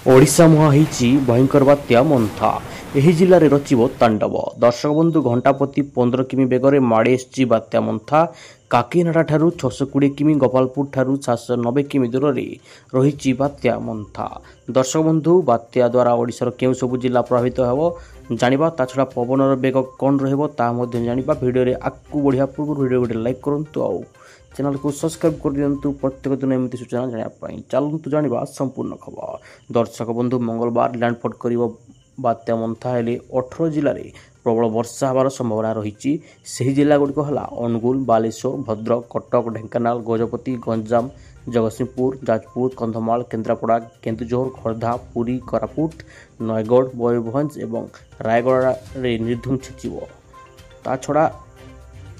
ଓଡ଼ିଶା ମୁହାଁ ହେଇଛି ଭୟଙ୍କର ବାତ୍ୟା ମନ୍ଥା। ଏହି ଜିଲ୍ଲାରେ ରଚିବ ତାଣ୍ଡବ। ଦର୍ଶକ ବନ୍ଧୁ, ଘଣ୍ଟା ପ୍ରତି 15 କିମି ବେଗରେ ମାଡ଼ି ଆସିଛି ବାତ୍ୟା ମନ୍ଥା। କାକିନାଡ଼ା ଠାରୁ 620 କିମି, ଗୋପାଳପୁର ଠାରୁ 790 କିମି ଦୂରରେ ରହିଛି ବାତ୍ୟା ମନ୍ଥା। ଦର୍ଶକ ବନ୍ଧୁ, ବାତ୍ୟା ଦ୍ୱାରା ଓଡ଼ିଶାର କେଉଁ ସବୁ ଜିଲ୍ଲା ପ୍ରଭାବିତ ହେବ ଜାଣିବା, ତା ଛଡ଼ା ପବନର ବେଗ କ'ଣ ରହିବ ତାହା ମଧ୍ୟ ଜାଣିବା। ଭିଡ଼ିଓରେ ଆଗକୁ ବଢ଼ିବା ପୂର୍ବରୁ ଭିଡ଼ିଓ ଗୋଟେ ଲାଇକ୍ କରନ୍ତୁ ଆଉ ଚ୍ୟାନେଲକୁ ସବସ୍କ୍ରାଇବ୍ କରିଦିଅନ୍ତୁ ପ୍ରତ୍ୟେକ ଦିନ ଏମିତି ସୂଚନା ଜାଣିବା ପାଇଁ। ଚାଲନ୍ତୁ ଜାଣିବା ସମ୍ପୂର୍ଣ୍ଣ ଖବର। ଦର୍ଶକ ବନ୍ଧୁ, ମଙ୍ଗଳବାର ଲ୍ୟାଣ୍ଡଫଲ୍ କରିବ ବାତ୍ୟା ମନ୍ଥା। ହେଲେ 18 ଜିଲ୍ଲାରେ ପ୍ରବଳ ବର୍ଷା ହେବାର ସମ୍ଭାବନା ରହିଛି। ସେହି ଜିଲ୍ଲାଗୁଡ଼ିକ ହେଲା ଅନୁଗୁଳ, ବାଲେଶ୍ୱର, ଭଦ୍ରକ, କଟକ, ଢେଙ୍କାନାଳ, ଗଜପତି, ଗଞ୍ଜାମ, ଜଗତସିଂହପୁର, ଯାଜପୁର, କନ୍ଧମାଳ, କେନ୍ଦ୍ରାପଡ଼ା, କେନ୍ଦୁଝର, ଖୋର୍ଦ୍ଧା, ପୁରୀ, କୋରାପୁଟ, ନୟାଗଡ଼, ମୟୂରଭଞ୍ଜ ଏବଂ ରାୟଗଡ଼ାରେ ନିର୍ଧୁମ ଛେଚିବ। ତା ଛଡ଼ା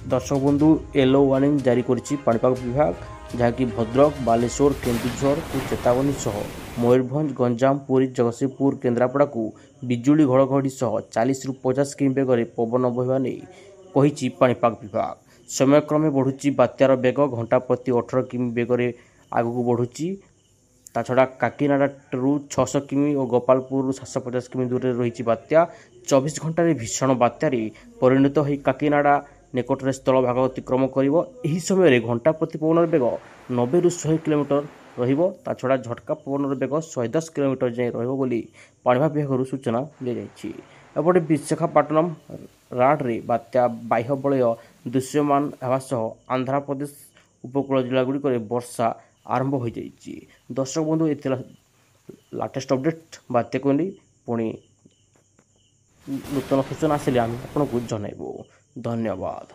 ଦର୍ଶକ ବନ୍ଧୁ, ୟେଲୋ ୱାର୍ଣ୍ଣିଂ ଜାରି କରିଛି ପାଣିପାଗ ବିଭାଗ, ଯାହାକି ଭଦ୍ରକ, ବାଲେଶ୍ୱର, କେନ୍ଦୁଝରକୁ ଚେତାବନୀ ସହ ମୟୂରଭଞ୍ଜ, ଗଞ୍ଜାମ, ପୁରୀ, ଜଗତସିଂହପୁର, କେନ୍ଦ୍ରାପଡ଼ାକୁ ବିଜୁଳି ଘଡ଼ଘଡ଼ି ସହ 40ରୁ 50 କିମି ବେଗରେ ପବନ ବହିବା ନେଇ କହିଛି ପାଣିପାଗ ବିଭାଗ। ସମୟକ୍ରମେ ବଢ଼ୁଛି ବାତ୍ୟାର ବେଗ, ଘଣ୍ଟା ପ୍ରତି 18 କିମି ବେଗରେ ଆଗକୁ ବଢ଼ୁଛି। ତା ଛଡ଼ା କାକିନାଡ଼ାରୁ 600 କିମି ଓ ଗୋପାଳପୁରରୁ 750 କିମି ଦୂରରେ ରହିଛି ବାତ୍ୟା। 24 ଘଣ୍ଟାରେ ଭୀଷଣ ବାତ୍ୟାରେ ପରିଣତ ହୋଇ କାକିନାଡ଼ା ନିକଟରେ ସ୍ଥଳଭାଗ ଅତିକ୍ରମ କରିବ। ଏହି ସମୟରେ ଘଣ୍ଟା ପ୍ରତି ପବନର ବେଗ 90ରୁ 100 କିଲୋମିଟର ରହିବ। ତା ଛଡ଼ା ଝଟକା ପବନର ବେଗ 110 କିଲୋମିଟର ଯାଏଁ ରହିବ ବୋଲି ପାଣିପାଗ ବିଭାଗରୁ ସୂଚନା ଦିଆଯାଇଛି। ଏପଟେ ବିଶାଖାପାଟନମ ରାଡ଼ରେ ବାତ୍ୟା ବାହ୍ୟ ବଳୟ ଦୃଶ୍ୟମାନ ହେବା ସହ ଆନ୍ଧ୍ରପ୍ରଦେଶ ଉପକୂଳ ଜିଲ୍ଲାଗୁଡ଼ିକରେ ବର୍ଷା ଆରମ୍ଭ ହୋଇଯାଇଛି। ଦର୍ଶକ ବନ୍ଧୁ, ଏ ଥିଲା ଲାଟେଷ୍ଟ ଅପଡ଼େଟ୍ ବାତ୍ୟାକୁ ନେଇ। ପୁଣି ନୂତନ ସୂଚନା ଆସିଲେ ଆମେ ଆପଣଙ୍କୁ ଜଣାଇବୁ। ଧନ୍ୟବାଦ।